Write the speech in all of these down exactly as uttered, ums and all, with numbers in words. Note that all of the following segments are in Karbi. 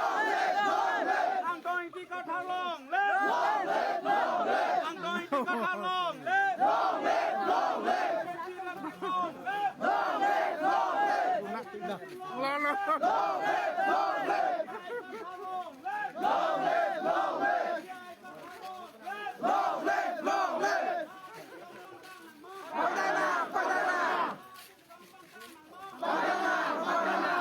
Long live! Long live! Angtong Ingti Kathar long live! Long live! Long live! Angtong Ingti Kathar long live! Long live! Long live! Long live! Long live! Long live! Long live! Long live! Long live! Long live! Long live! Long live! Long live! Pagdana! Pagdana! Pagdana! Pagdana!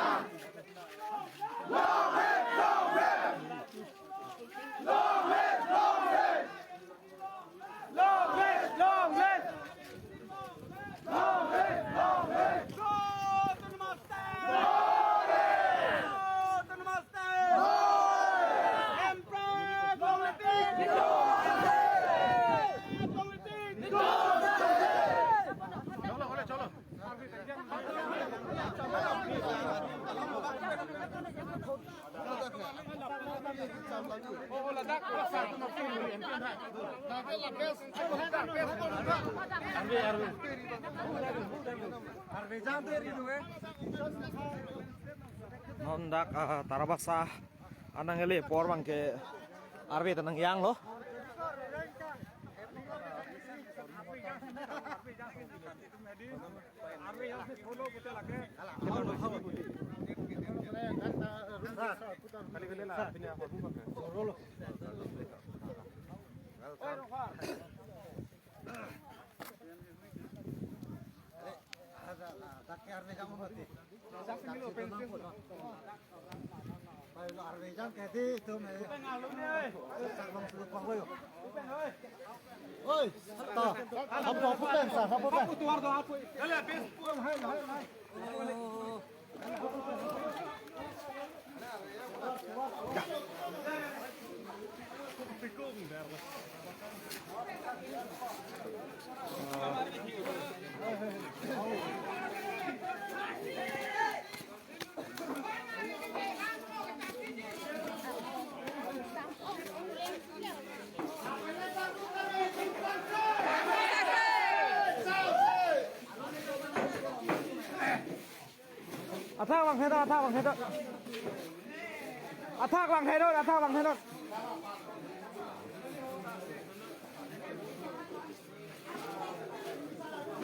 Long live! Long live! Long live! Long live! Long live! Long live! Long live! Long live! Go to the master! Go to the master! Emperor Gongleting! Gongleting! Cholo, cholo, cholo. Non dak, ah, Tarabasa anang ele apor abangke arve ta nangjanglo. Oi, ta, hapu, hapu pen, sa, hapu pen. Athak vangthe do, athak vangthe do. Athak vangthe do, athak vangthe do.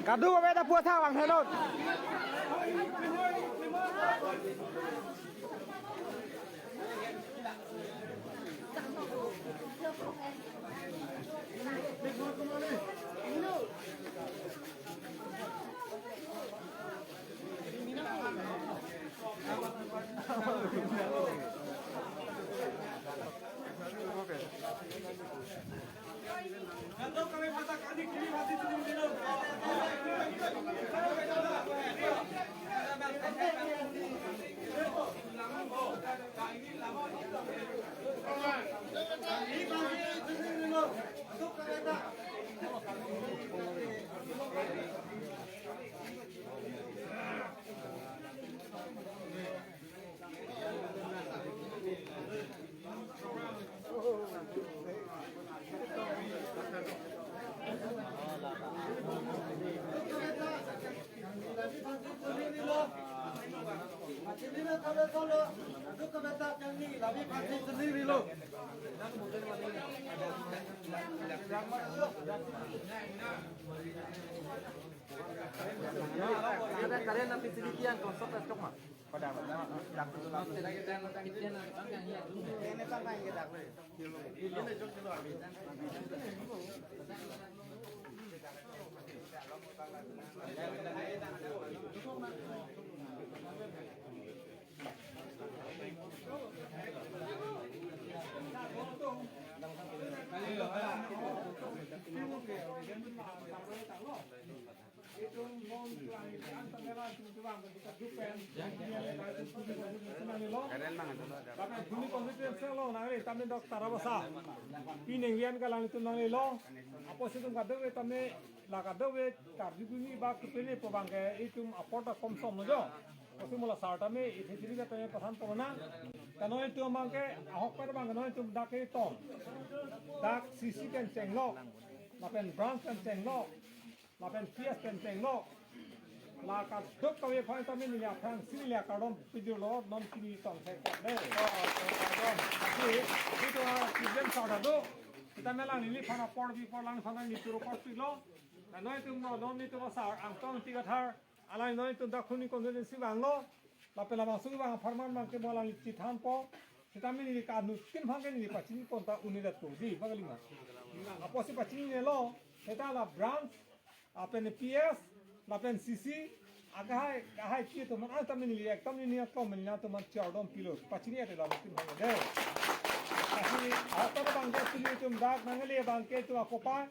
Kadu abe ta pu athak vangthe do. Sini na thale thale, itu ke beta kami, labi pasti sendiri lo. Ada karen na P C D tiang konsep tak cok ma. Pada apa? Dak dulu lah. Ini tangkai ke dak. Karen mang anu lo ada. Bapak Buni Constituency lo nangli tame dok tarabasa. Pineng rian kalang itum nanglelo. Apotsi itum kadokave tame la kadokave karju bumi ba kepele po abangke itum apor ta komsom lo jo. Apotsi mo la sar tame ithe chili ka tame pathan ponang. Kano itum abangke ahok pada abang kano itum dak ke tong. Dak C C pen chenglok. Lapen branch pen chenglok. Lapen P S pen chenglok. La kadokave aphan tame neli aphrangsi neli akardom pidunlo, non pini tong thek kok dei. Oh, oh, oh, oh. Lasi, itu a president sar ta do. Sitame alang neliphan apor bi apor alangliphan neli turo kok piklo. La non itum no, non itum asar Angtong Ingti Kathar. Alang non itum dak Kharkongni constituency vanglo. Lapen labangso kevang apharman abangke mo alangli chethanpo. Sitame neli kanuttin abangke neli pachini pon ta un-edet ko dei, ba kali ma. Apotsi pachinilo, seta la branch, lapen P S, lapen C C, akahai, kahai ki atum an tame neli ekdom neli aklong neli atum an chardom pilo, pachini ate la tin abangke dei. Lasi, ahok pada abangke pini itum dak nangle abangke itum akopai,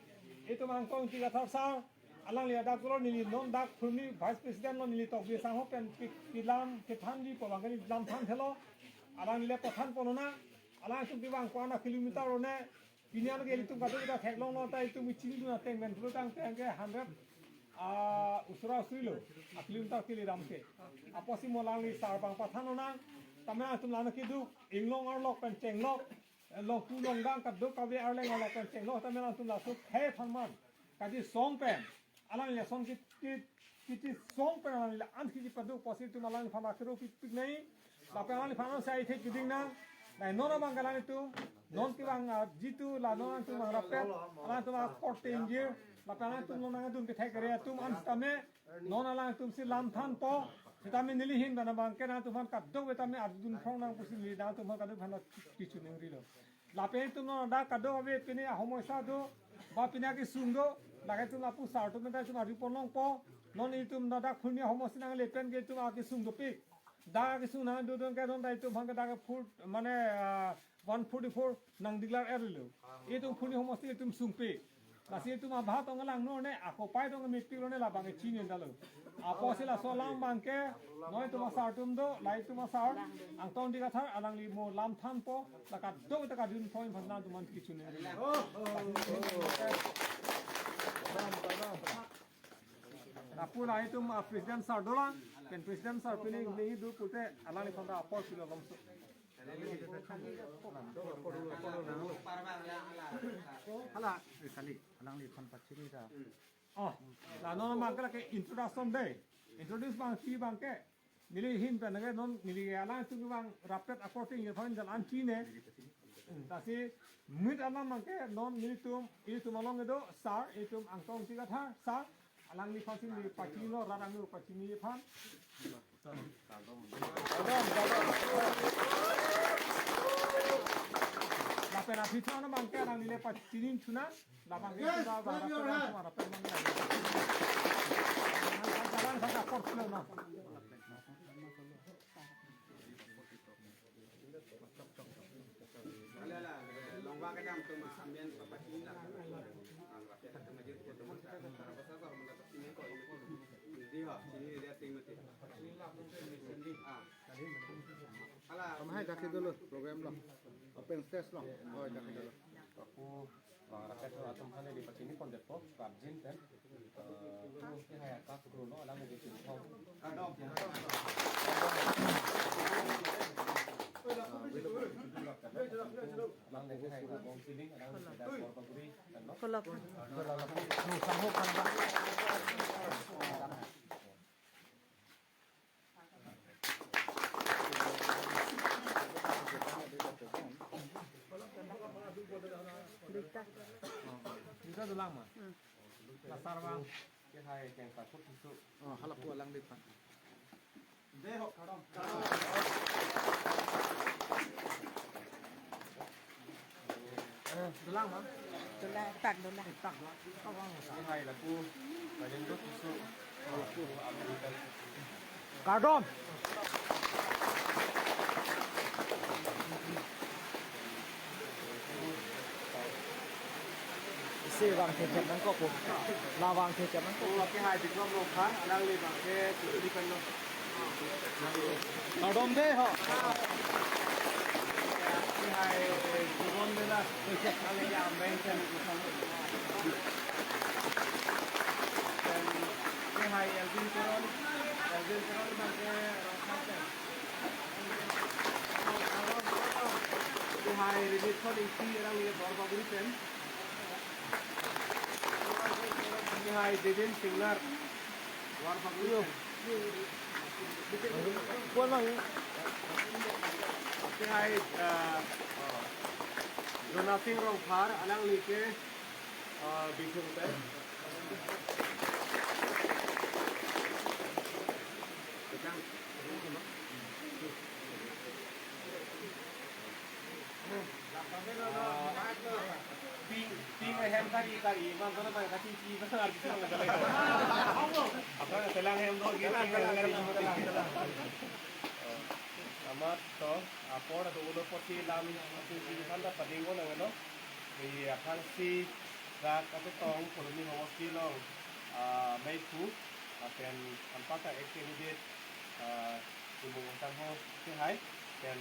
itum Angtong Ingti Kathar sar, alangli adak lo neli non dak Kharkongni Vice President lo neli Tokbi Sangho pen pi-, pilam kethan di po abangke neli lam than thelo. Alangli le pathan ponona. Alang itum kevang ko-an a kilometer lo ne. Pini an ke itum kadokave ta theklonglo ta itum chinidun ateng pen pulo tangte ke hundred, ah, usra usri lo. A kilometer kili ram ke. Apotsi mo alangli sar abang pathan lonang. Tame itum lana keduk. Inglong arlok pen chenglok. Longpu longdang kadokave arleng arlok pen chenglok tame itum laso khei apharman. Kachesong pen. Alangli lason ki, ki, kachesong pen alangli la-an kachepado apotsi itum alangphan akero pipik nai. Lapen alangphan sai thek keding nang. Nai non abang alanglitum. Non kevang, ah, jitu la non alanglitum vang rapet. Alanglitum akorte ingjir. Lapen alanglitum non nangdun kethek kere atum an sitame. Non alanglitumsi lam thanpo. Sitame neli ahin pen abangke nangtumphan kadokave tame adun phrong nang pusi neli nangtumphan kadokave aphan kecho ningrilo. Lapen itum non dak kadokave pini ahomoisa do, ba pini akesung do, dak itum lapu sar atum ta itum arju ponlongpo, non itum non dak Kharkongni ahomoisa nangle pen ke itum akesung dopik. Dak akesung nangdodun ke non dak itum abangke dak four, mane, ah, one forty-four nang declare erlo. Itum Kharkongni ahomoisa itum sungpi. Lasi itum abha tong langno ne, akopai tong mepik lo ne labang chinidun lo. Apotsi laso alam abangke, non itum asar atum do, la itum asar, Angtong Ingti Kathar, alangli mo lam thanpo, la kadokave ta kadun point aphan nangtumphan kecho nang. Lapu la itum, ah, president sar dolang, pen president sar pini neli do pulote, alangliphan ta apor pilo longso. Hala, eh, kali, alangliphan pachini ta. Oh, la non abangke lake introduction dei. Introduce abang si abangke. Neli ahin pen ke non neli alangtum abang rapet according ye phan jalan chine. Lasi mit alam abangke non nelitum, itum along kedo sar, itum Angtong Ingti Kathar sar. Alangliphan si neli pachinilo, rat angno pachini aphan. Lapen aphi thon abangke alangli le pachini chuna. Labang ke kita bara pe lang sumara pe mang lang. Jalan saja porsi lo na. Ala, ala, longba kadam tu mas ambian papa chini la. Ang rapi hati majid ko tu mas. Apa saja orang mendapat chini ko ini. Di ha, chini dia ting mati. Ah. Ala. Kami hai dak ke dolo program lo. Open stage lo. Oh, dak ke dolo. Aku, ah, rakyat atum aphan neli pachini pondetpo, prapjin pen. Eh, tu ke hai akak kru lo, alang neli chinthong. Alang neli hai akak bong siling, alang neli hai akak bong siling, kan lo? Kolok. Kolok. Nusang ho kan ba? Kolok. Dolang ma. Hmm. Pasar bang. Kehai keng takut tisu. Oh, halap pu alang depan. Dei ho, kardom. Eh, dolang ma. Dolang, tak dolang. Tak dolang. Kehai lapu. Kalian dot tisu. Kardom. Isi bang kecap nangkok po. La bang kecap nangkok. Oh, kehai Bikram Rongphar, alangli bang ke tutu di kan lo. Kardom dei ho. Kehai, eh, Jubon dei la. Alangli ke amreng sen kusang. Dan kehai Elvin Teron, Elvin Teron bang ke Rongphar sen. Kehai Ridit Son Ingti, alangli Duarbagori pen. Kehai Devin Singnar, Duarbagori pen. Kuan bang. Kehai, eh, Jonasing Rongphar, alangli ke, eh, Bithung pen. Ping, ping ahem kari kari, man tono man kachingki, man arti sila nang kali. Aphrang selang hem do, gini, ping ahem kari. Amat to, apor atau ulo porsi lam, atau di sana pading ko nang ano. Di aphrangsi dak kachetong, koloni homosti along, ah, maipu, lapen anparta ex candidate, ah, Timung Tangho kehai, pen,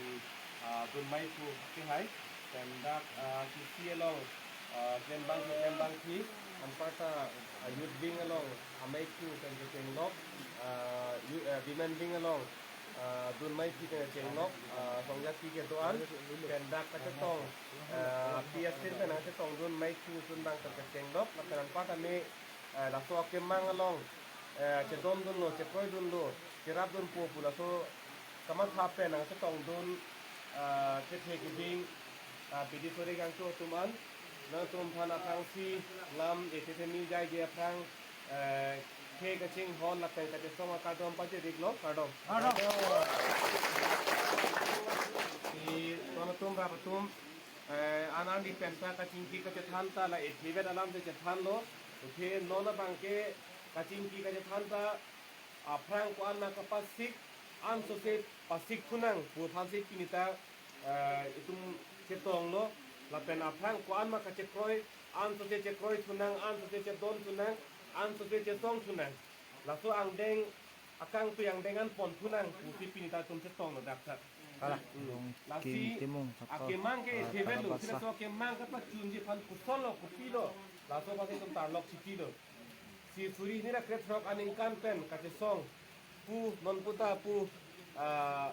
ah, dun maipu kehai, pen dak, ah, C C along, ah, klembang, klembang thi, anparta, ah, youth wing along, amaipu pen kechenglok, ah, you-, ah, women wing along, ah, dun maipu pen kechenglok, ah, Songja P kedo-an, pen dak kachetong, ah, P S C pen kachetong dun maipu chunbang pen kechenglok, lapen anparta me, eh, laso akemang along, eh, chedondunlo, chekroidunlo, cherapdunpo pu laso kamatha pen nangchetongdun, eh, kethe kebing, eh, bidi sore kangcho atum an, nangtum aphan aphrangsi lam ethe theni jaije aphrang, eh, khe kachinghon lapen kachesong akardom pajir-iklo, kardom. Kardom. Si ton atum rap atum, eh, an arni penta kachingki kachethan ta la ethe vet alam si chethanlo. Athe non abang ke kachingki kachethan ta aphrang ko-an ma kapasik, ansose pasik thunang pu aphansi pini ta, eh, itum chetonglo. Lapen aphrang ko-an ma kachekroi, ansose chekroi thunang, ansose chedon thunang, ansose chesong thunang. Laso angdeng akangtui angdeng an pon thunang pusi pini ta itum chetonglo dak sat. Hala. Hmm. Lasi akemang ke thevet lo, si laso akemang kapachunji aphan kosonlo, kopilo, laso aphansi itum tarlok chitilo. Si suri hini ra krethrok aningkan pen kachesong pu non pu ta pu, ah,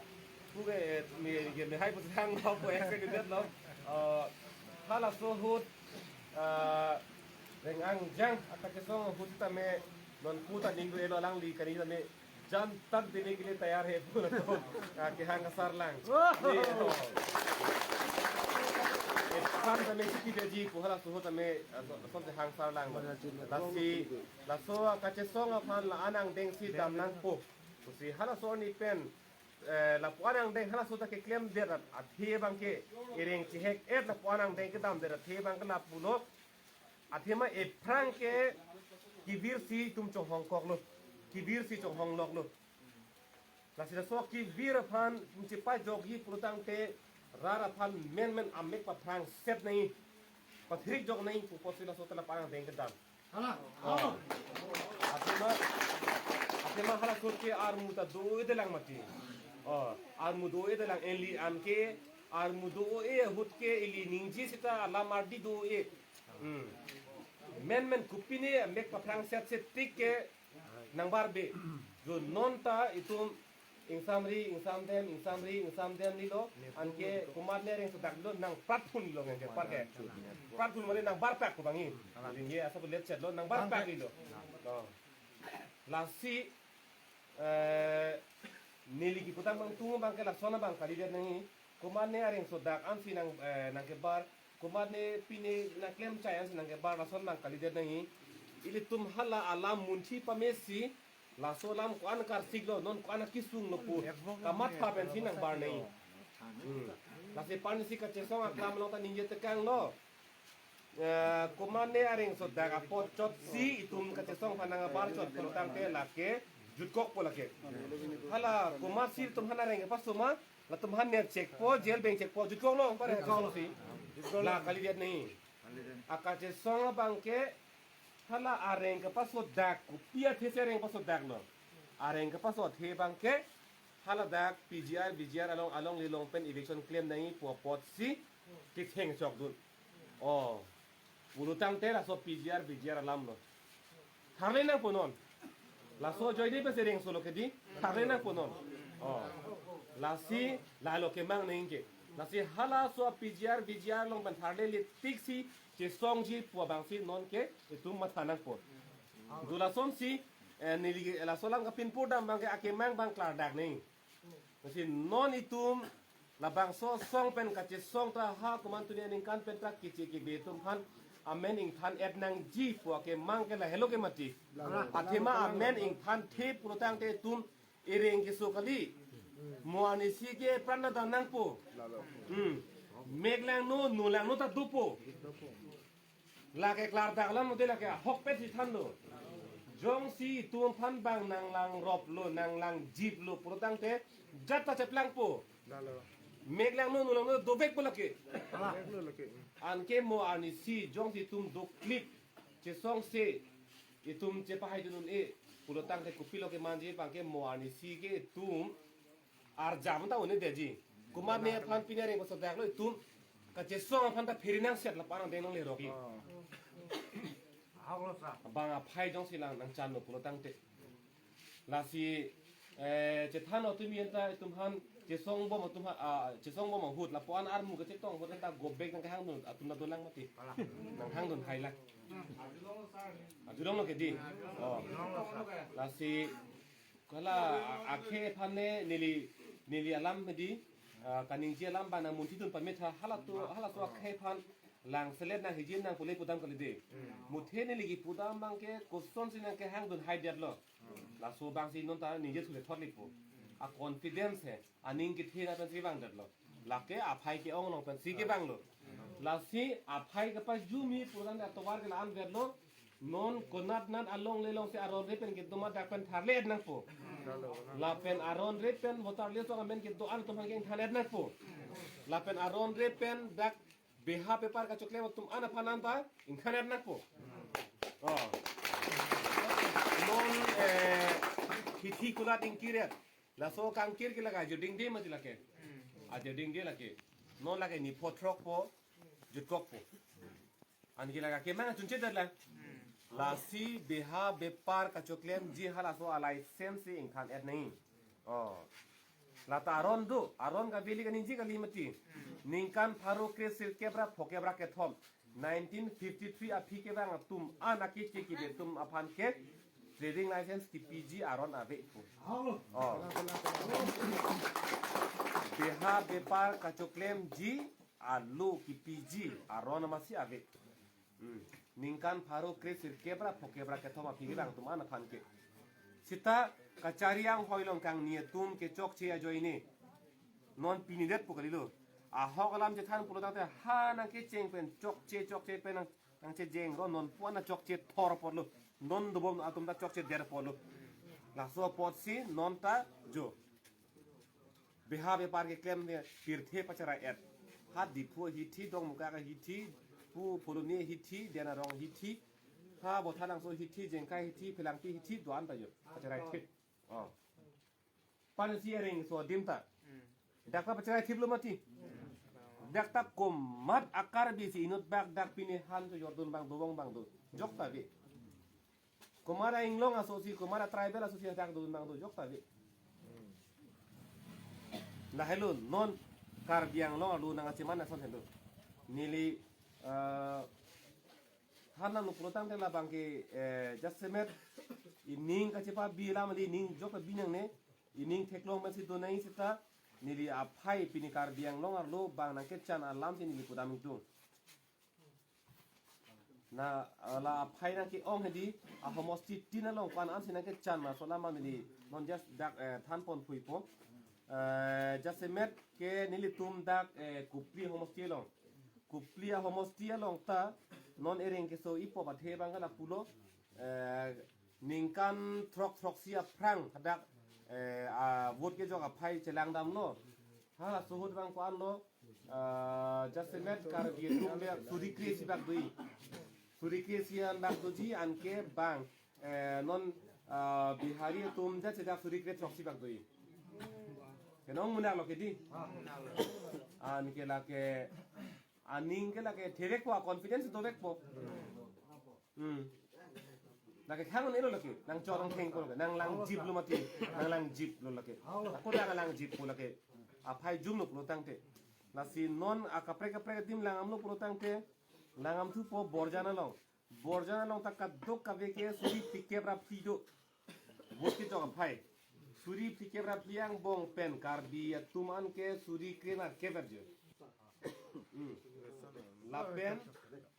pu ke, eh, me, me, me hai pu sang lo pu ex candidate lo. Ah, halaso ahut, ah, reng-angjang akachesong ahut tame non pu ta ning do-elo, alangli kani tame jan tak dene ke liye tayar hai pu latum, ah, kehang kasarlang. Oh! Ye, oh. Ephan tame siti beji pu halaso ahut tame, ah, so, so kehang sarlang. Lasi, laso akachesong aphan la-an angdeng si dam nangpo. Pusi halaso arni pen, eh, lapu-an angdeng halaso ta keklemdet athe abang ke, ireng chehek-et lapu-an angdeng kedamdet athe abang ke lapulo. Athema ephrang ke kevirsi itum chonghongkoklo. Kevirsi chonghongloklo. Lasi laso kevir aphan itum chepajokji pulotangte rat aphan menmen amek paphrangset nangji, pathirikjok nangji pu apotsi laso ta lapu-an angdeng kedam. Hala. Oh. Athema, athema halaso ke armu ta do-edelang mati. Oh, armu do-edelang, eli anke armu do-e ahut ke ili ningje seta alam ardi do-e. Hmm. Menmen kopine amek paphrangset se tik ke nangbarbe. Jo non ta itum ingsamri, ingsamdem, ingsamri, ingsamdem nilo. Anke komatne areng sodak lo, nangpratphunlo anke par ke. Pratphun mane nangbarpak ko bang-i. Ringye asa ko letchet lo, nangbarpak nilo. Oh. Lasi, eh, neli keputang abang tung abang ke lason abang kalidet nangji. Komatne areng sodak ansi nang, eh, nangkebar, Komatne pine nangklem chai ansi nangkebar lason nang kalidet nangji. Ilitum hala alam munthi pamesi, laso alam ko-an karsiklo, non ko-an kisunglo pu kamatha pensi nangbar nangji. Hmm. Lasi pensi kachesong aklam along ta ningje tekanglo. Eh, komatne areng sodak apot chotsi itum kachesong aphan nangbar chot pulotangte lake jutkokpo lake. Hala komatsi itum aphan areng kepaso ma, latum aphan ner chekpo, jail beng chekpo, jutkoklo, pare jutkoklo si. La kalidet nangji. Akachesong abangke hala areng kepasodak, kopi athesi areng pasodaklo. Areng kepaso athe abangke haladak P G R, V G R along, alongle along pen eviction klem nangji pu apotsi ketheng chokdun. Oh. Pulotangte laso P G R, V G R alamlo. Tharle nangpo non. Laso ajoine pensi reng solo kedi. Tharle nangpo non. Oh. Lasi lalo kemang nangji ke. Lasi halaso P G R, V G R along pen tharle le tiksi chesongji pu abangsi nonke itum matha nangpo. Do lasonsi, eh, neli laso alam kapinpur dam abangke akemang abang klardak nangji. Lasi non itum labangso asong pen kachesong ta ha komantu ni aningkan pen ta keche kebe atum aphan amen ingthan-et nangji pu akemang ke lahelo ke mati. Lalo. Athema amen ingthanthe pulotangte itum ereng keso kali. Mo arnisi ke pran ta nangpo. Lalo. Hmm. Mek langno, nu langno ta dopo. Lake klardak alam mode lake ahokpet si thanlo. Jongsi itum aphan abang nanglang roplo, nanglang jiplo pulotangte jat ta cheplangpo. Lalo. Mek langno, nu langno dovekpo lake. Lalo lake. Anke mo arnisi jongsi itum doklip chesongse itum chepahaidun un-e pulotangte kopilo kemanji abangke mo arnisi ke itum arjam ta un-edetji. Komatne aphan pine areng pasodaklo itum kachesong aphan ta phiri nangset lapu-an angdeng nanglerok-i. Oh. Abang aphai jongsi lang nangchanlo pulotangte. Lasi, eh, chethan atum yen ta itum aphan chesong bom atum aphan, ah, chesong bom ahut lapu-an armu kachetong ahut ta go back nangkehangdun atum ta dolang mati. Nanghangdun hailak. Ajulonglo kedi. Oh. Lasi hala a-, akhei aphan ne neli, neli alam medi, ah, kaningje alam abang nangmunthidun pametha halatum, halaso akhei aphan lang selet nang hijin nang pule pudam kalide. Muthe neli kipudam abangke kosonsi nangkehangdun haidetlo. Laso abangsi non ta ningje thule thotlipo. A confidence he, aning kethe na pensi vangdetlo. Lake aphai ke-ong along pensi kevanglo. Lasi aphai kepajumi pulotangte atovar ke la-an vetlo. Non konat nan alongle alongsi aron re pen kedo ma dak pen tharle-et nangpo. Lapen aron re pen voter list along amen kedo-an atum aphan ke ingthan-et nangpo. Lapen aron re pen dak beha bepar kachoklem atum an aphan an ta ingthan-et nangpo. Oh. Non, eh, hithi kulat ingkir-et. Laso kangkir ke lake ajo dingde mati lake. Ajo dingde lake. Non lake ni photrok po, jutkok po. Anke lake kemang chunche dat la. Lasi beha bepar kachoklemji halaso a-license si ingthan-et nangji. Oh. Lata aron do, aron kaveli kaningje kali mati. Ningkan pharo kre sirkep ra phokep ra kethom. Nineteen fifty-three aphi kevang atum an akeche kebe atum aphan ke trading license kipiji aron avepo. Oh. Beha bepar kachoklemji alo kipiji aron amatsi ave. Hmm. Ningkan pharo kre sirkep ra phokep ra kethom aphi kevang atum an aphan ke. Seta kachari anghoi along kangni atum kechokche ajoine. Non pini detpo kalilo. Ahok alam chethan pulotangte ha nangkecheng pen chokche chokche pen nang, nangchejeng ro non pu-an ta chokche thor apotlo. Non dobom atum ta chokchedet apotlo. Laso apotsi non ta jo. Beha bepar keklem ne pirthe pacherai-et. Ha Diphu hithi, Dongmukak hithi, pu Phuloni hithi, Denarong hithi, ha Bothanangso hithi, Jengkai hithi, Phelangpi hithi, do-an ta jo. Pacherai thip. Oh. Pensi areng so adim ta. Dak ta pacherai thiplo mati. Dak ta komat a-Karbi si inut bak dak pine han chojordun abang do, bong abang do. Jok ta ave. Komat a-Inglong asosi, komat a-tribal asosi dak dun abang do, jok ta ave. Lahelo non Karbi Anglong arlo nangkacheman ason helo. Neli, eh, han nanglo pulotangte labang ke, eh, jasemet ining kachepabi alam, ining jok pabi nangne, ining theklong pensi do nangji seta, neli aphai pini Karbi Anglong arlo abang nangkechan alamsi neli pudam ingtung. Na, eh, la aphai nangke-ong hedi, ahomosti tin along ko-an ansi nangkechan ma laso alam neli non just dak, eh, thanpon puipo. Eh, jasemet ke nelitum dak, eh, Kopili ahomosti along. Kopili ahomosti along ta non ereng keso-ipo pathe abang ke lapulo. Eh, ningkan throk throksi aphrang hadak, eh, a vote kejok aphai chelangdamlo. Halaso ahut abang ko-anlo, ah, jasemet Karbi atum le suri kre-isi bak do-i. Suri kre-isi an bak doji, anke bang, eh, non, ah, Bihari atum jat seta suri kre throksi bak do-i. Kenong munak lo ke di. Anke lake aning ke lake thevekpo, confidence dovekpo. Hmm. Lake khang un-elo lake, nangchor nangthengpo lake, nanglangjiplo mati, nanglangjiplo lake. Ako dak nanglangjippo lake. Aphai jumlo pulo tangte. Lasi non akaprek kaprek adim langdamlo pulo tangte, langdam thupo Borjan along. Borjan along ta kadokave ke suri phlikep ra phli do. Vote kejok aphai. Suri phlikep ra phli angbong pen Karbi atum anke suri krenerkep arje. Hmm. Lapen,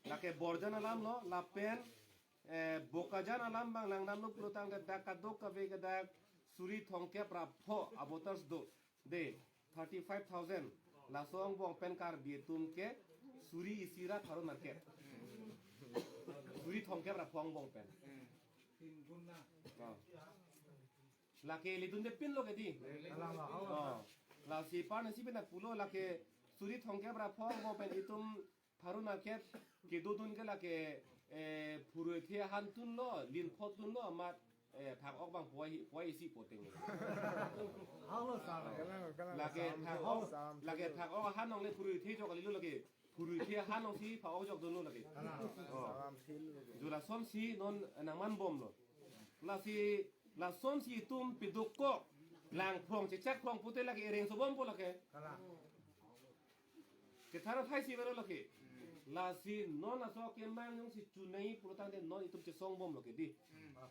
lake Borjan alamlo, lapen, eh, Bokajan alam abang langdamlo pulo tangte dak kadokave ke dak suri thomkep ra pho avoters do. De, thirty-five thousand. Laso angbong pen Karbi atum ke suri isi ra pharo nerkep. Suri thomkep ra pho angbong pen. Oh. Lake ledunde pinlo ke di. Oh. Lasi parnesi pen pulo lake suri thomkep ra pho angbong pen itum pharo nerkep kedodun ke lake, eh, phurui the ahan tunlo, lin phot tunlo, amat, eh, phak-ok abang puai, puai isi poteng. Halo, sir. Lake phak-ok, lake phak-ok ahan along le phurui the jok kalilo lake. Phurui the ahan alongsi phak-ok jokdunlo lake. Oh. Ju lasonsi non nangmanbomlo. Lasi, lasonsi itum pidukko. Langphrong, chechakphrong pute lake ereng sobompo lake. Kethan athaisi vero lake. Lasi non laso akemang jongsi chunai pulo tangte non itum chesongbomlo ke di.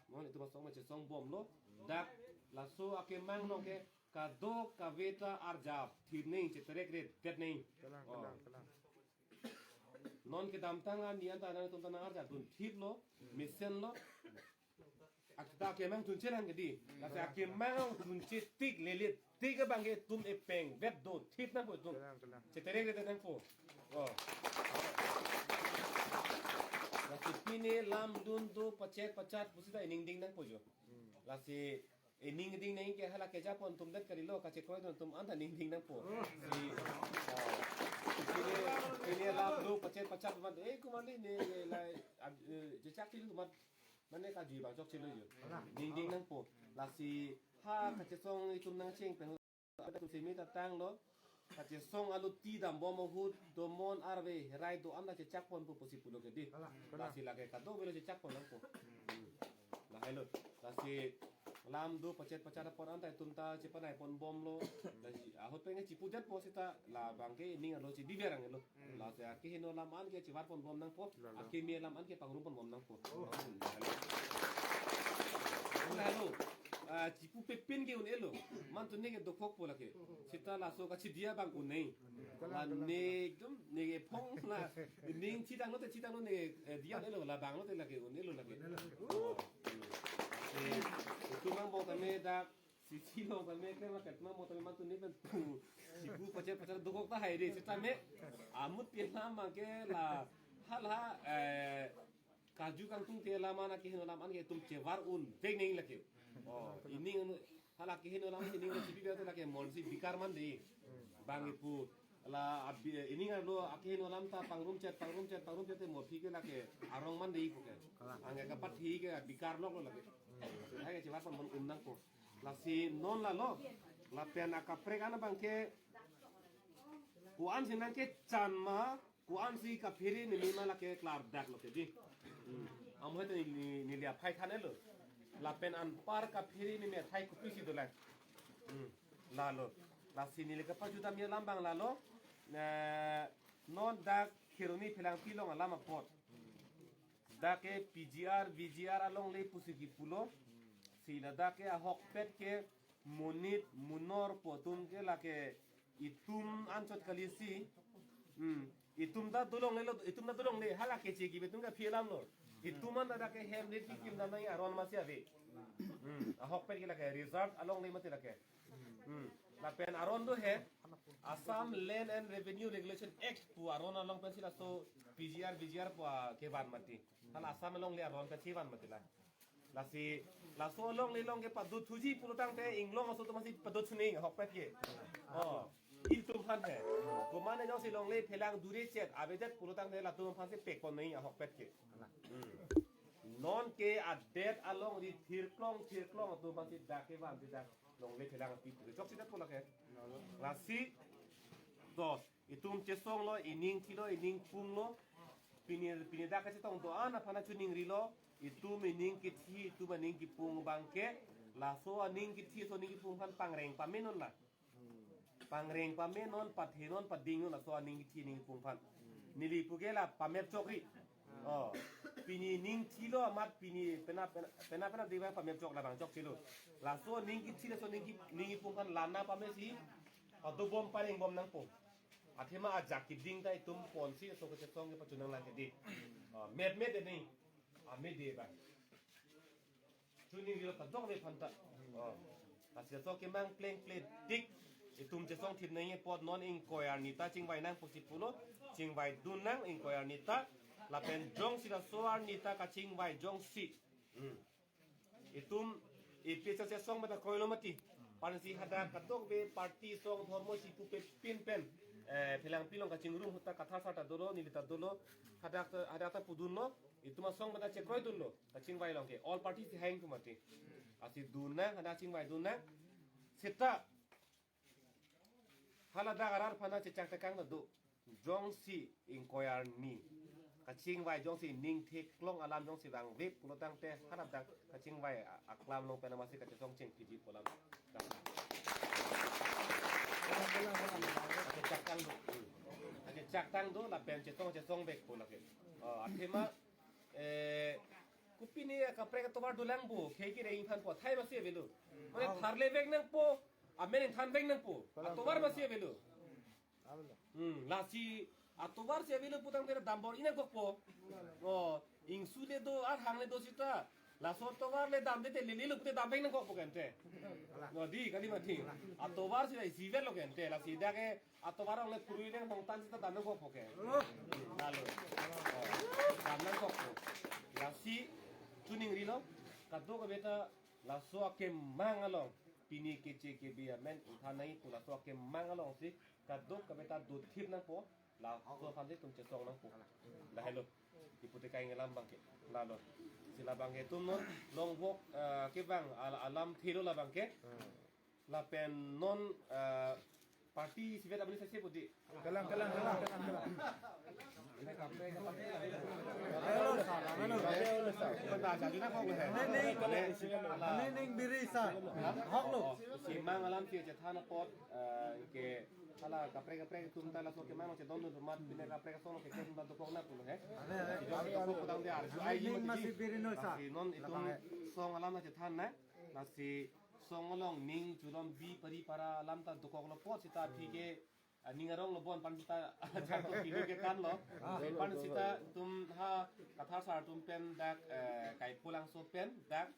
Non itum asong ma chesongbomlo. Dak laso akemang along ke kadokave ta arjap thir neng, cheterekredet neng. Kalang, oh, kalang, kalang. Non kedamtang ani anta nangtum ta nang-arjapdun thiplo, mesenlo. Ak ta akemang chunche nang ke di. Lasi akemang chunche tik lelit tik abang ke itum epeng vet do thip nangpo itum. Kalang, kalang. Cheterekredet nangpo. Oh. Lasi pine lamdun do pachet pachat pusita ining ding nangpo jo. Lasi ining ding nang ke hala kejapon atum det kalilo, kachekroidun atum anta ning ding nangpo. Si, ah, pine, pine lamdun pachet pachat mat, eh, kumali ne, lai, ab-, eh, jechak chili mat, mane kajui abang chokchelo jo. Ning ding nangpo. Lasi ha kachesong itum nangcheng pen, atum semi ta tanglo. Kachesong alote dambom ahut domon arve herai do-an ta chechakponpo pusi pulo ke di. Kalang, kalang. Lasi lake kadokavelo chechakpon nangpo. Hmm. Lahelo. Lasi lamdun pachet pachat apor anta itum ta chepanaiponbomlo. Lasi ahut pen ke chipudetpo seta labang ke ining arlo chibibe rang lo. Hmm. Lasi akeheno alam an ke chivarponbom nangpo. Lalo. Akeme alam an ke pangrumponbom nangpo. Oh. Lahelo. Ah, chipu pepin ke un-elo. Mantu neke dokhokpo lake. Seta laso kachidi abang un-e. Kalang, kalang, kalang. La ne ekdom neke phong la. Ning chitanglo te chitanglo ne, eh, diya un-elo, labanglo te lake un-elo lake. Un-elo. Oh. Eh, itum angbong tame dak sisi along tame ke market ma mo tame mantu ne pen pu. Chipu pachet pachat dokhok tahai de seta me. Amut pi alam abang ke la hala, eh, karju kangtungte alam an akeheno alam an ke itum chevar unvek nang lake. Oh, ining hala akeheno alam ining chibibe te lake monsi bikar man de. Bang ipu la abi, ining arlo akeheno alam ta pangrumchet, pangrumchet, pangrumchet te mo aphi ke lake arong man de ipu ke. Anke kapathi ke bikar loklo lake. Hai ke chevarponbom nangpo. Lasi non lalo. Lapen akaprek an abang ke ko-ansi nangkechan ma, ko-ansi kaphere neme ma lake klardaklo ke di. Hmm. Amo hete neli, neli aphai thanlo. Lapen anpar kaphere neme athai kopisi dolang. Hmm. Lalo. Lasi neli kapajut ami alam abang lalo. Na non dak Kheroni Phelangpi along alam apot. Dak ke P G R, V G R along le pusi kipulo. Si ladak ke ahokpet ke monit munor pu atum ke lake itum anchot kalisi. Hmm. Itum ta dolonglelo, itum ta dolongle, hala keche kibe atum ke aphi alamlo. Itum an ta ke hem rit kikim dam nangji aron masi ave. Hmm, ahokpet ke lake, reserve alongle mati lake. Hmm, lapen aron do he, Assam Land and Revenue Regulation Act pu aron along pensi laso P G R, V G R pu, ah, kevan mati. Hala Assam alongle aron pensi van mati la. Lasi, laso alongle along kepadot thuji pulotangte inglong aso atum masi padot thuji ahokpet ke. Oh, ilitum aphan he. Komane jongsi longle phelang dure chet, avedet pulotangte latum aphansi pekon nangji ahokpet ke. Hmm. Non ke adet along di thirklong, thirklong atum masi dak kevan di dak longle phelang pi pu chokche det pu lake. Lasi, to, itum chesonglo, ining thilo, ining punglo. Pini, pini dak kachetong do-an aphan chuningrilo. Itum ining kithi, itum ining kipung abangke, laso aning kithi, laso aning kipung aphan pangreng pamenon la. Pangreng pamenon, pathenon, padingnon laso aning kithi, aning kipung aphan. Neli puke la pamep chokri. Oh, pini ning thilo amat pini pena, pena, pena, pena diva pamep chok labang chokchelo. Laso aning kithi, laso aning ki, aning kipung aphan lana pamesi, padobom parengbom nangpo. Athema ajak kiding ta itum ponsi laso kachesong kepachunang lang ke di. Ah, met met ini. Ame di ba. Chuningrilo kadokave aphanta. Oh. Lasi laso kemang plengple tik. Itum chesongthip nangji apot non ingkoi arni ta chingvai nangpo si pulo. Chingvaidun nang ingkoi arni ta. Lapen jongsi laso arni ta kachingvai jongsi. Hmm. Itum A P H L C asong mata kroilo mati. Pensi hadak kadokave party song dhormo si pupe pin pen. Eh, phelang pilong kachingrum ahut ta Kathar sar ta dolo, neli ta dolo. Hadak ta, hadak ta pudunlo. Itum asong mata chekroidunlo. Kachingvai along ke. All party si hang tu mati. Lasi dun nang, hadak chingvaidun nang. Seta. Hala dak arat aphan chechak tekang ta do. Jongsi ingkoi arni kachingvai jongsi ning theklong alam jongsi vangve pulotangte hala dak kachingvai a-, aklam along pen masi kachesong chengpiji pu alam. Kachechak tang do. Kachechak tang do lapen chesong chesong vek pu lake. Oh, athema, eh, kopine kaprek atovar dolang pu, khei kireng aphan pu, thai masi avelo. Mane tharle vek nangpo, amen ingthan vek nangpo, atovar masi avelo. Avelo. Hmm, lasi atovar si avelo putangte dambor-i nangkokpo. Oh, ingsu le do, arhang le do seta. Laso atovar le damde te lelelo pute dam vek nangkokpo kente. Oh, di kali mati. Atovar si isi avelo kente. Lasi dak ke atovar along le purui nang hongtan seta dam nangkokpo ke. Lalo. Oh, dam nangkokpo. Lasi chuningrilo. Kadokave ta laso akemang along. Pini keche kebi amen ingthan nangji pu laso akemang alongsi kadokave ta dothip nangpo. Laso aphan si itum chesong nangpo. Lahelo. Iputi kaing alam abangke. Lalo. Si labangke itum non longvok, eh, kevang al-, alamthelo labangke. Lapen non, eh, party isivet abani sase pudi. Kalang, kalang, kalang, kalang, kalang. Hello, sir. Hello, sir. Ning, ning, ning biri, sir. Hoklo. Oh, si mang alam si chethan apot, eh, ke hala kaprek kaprek atum ta laso kemang chedondun amat pine kaprek asong ke kem ta dokok nang pulo he. Ane, ane. Dokok putangte arju ai. Ning masi biri noi, sir. Lasi non itum song alam chethan nang. Lasi song along ning chulom bi pari para alam ta dokoklo apot seta aphi ke, ah, ning aronglo bon pen seta jangko kilo ke kanlo. Pen seta itum ha Kathar sar atum pen dak, eh, Kaipu Langso pen dak,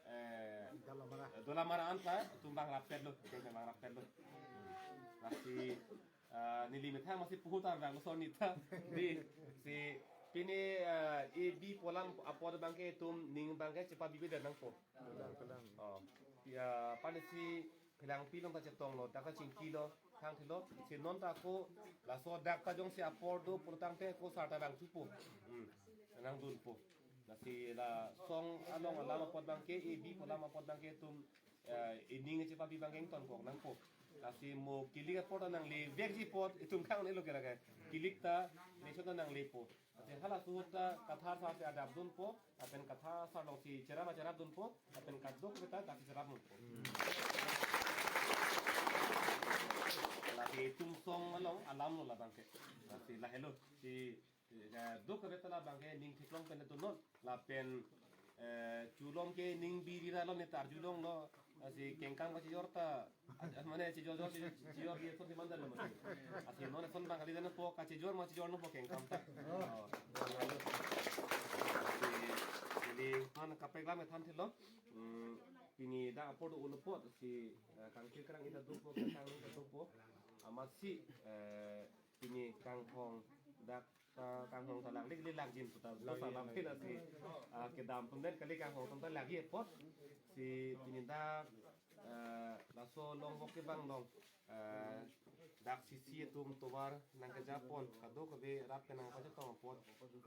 eh, Dolamara. Dolamara anta itum bang rapetlo, itum bang rapetlo. Lasi, ah, neli methang masi puhu tar bang so nita. Di si pini, eh, A B pu alam apot abangke itum ning abangke chepabibe dan nangpo. Kalang, kalang. Oh, ya, pensi phelang pilong ta chetonglo, dak ta chingkilo, thangthelo, si non ta ko, laso dak ta jongsi apor do pulotangte ko sar ta bang chupo. Hmm, nangdunpo. Lasi la song along alam apot abangke, A B pu alam apot abangke itum, eh, ining chepabi abangke ingtonkok nangpo. Lasi mo kilik apor ta nangle vekji apot, itum kangnelo ke lake. Kilik ta, nation ta nanglepo. Lasi halaso ahut ta Kathar sar si adap dunpo, lapen Kathar sar alongsi cherap cherap dunpo, lapen kadokave ta daksi cherap dunpo. Lasi itum song along alamlo labangke. Lasi lahelo si, eh, kadokave ta labangke ning theklong pen dunnon, lapen, eh, chulom ke ning biri ra lo ne ta arjulonglo, Lasi kengkam kachijor ta, ah, mane chijor jor, chijor, chijor di son di mandar mati. Lasi non son bang kali dan po kachijor ma chijor no po kengkam ta. Oh. Lasi, lasi han kaprek lam than thelo. Hmm, pini dak apor do ulo po si, eh, kangkir kerang ita dopo, kangkir kerang ita dopo. Amatsi, eh, pini kanghong dak, ah, kanghong ta lak lik lik lakjin puta dosa bang pina si, ah, kedam atum den kali kanghong atum ta lagi apot si pini dak, ah, laso long bok kevang long, ah, dak C C atum tovar nangkejapon kadokave rat pen nangpachetong apot,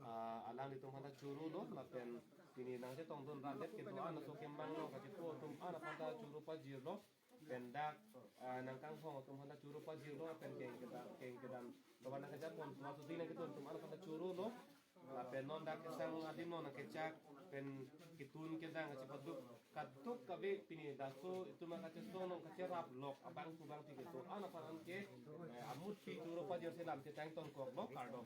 ah, alanglitum aphanta churu lo lapen pini nangchetongdun rat det kedo-an aso kemang long kachipo atum an aphanta churu pajirlo. Pen dak, ah, nangkanghong atum aphanta churu pajirlo pen keng kedam, keng kedam tovar nangkejapon tovar suti nangketun atum an aphanta churu lo. Lapen non dak kesang adim non nangkechak pen ketun kedang kachipaduk kadokave pini laso itum kachesong non kacherap lok abang tu bang ti keso an aphan anke, eh, amut pi churu pajir selam chetang tongkok lo kardo.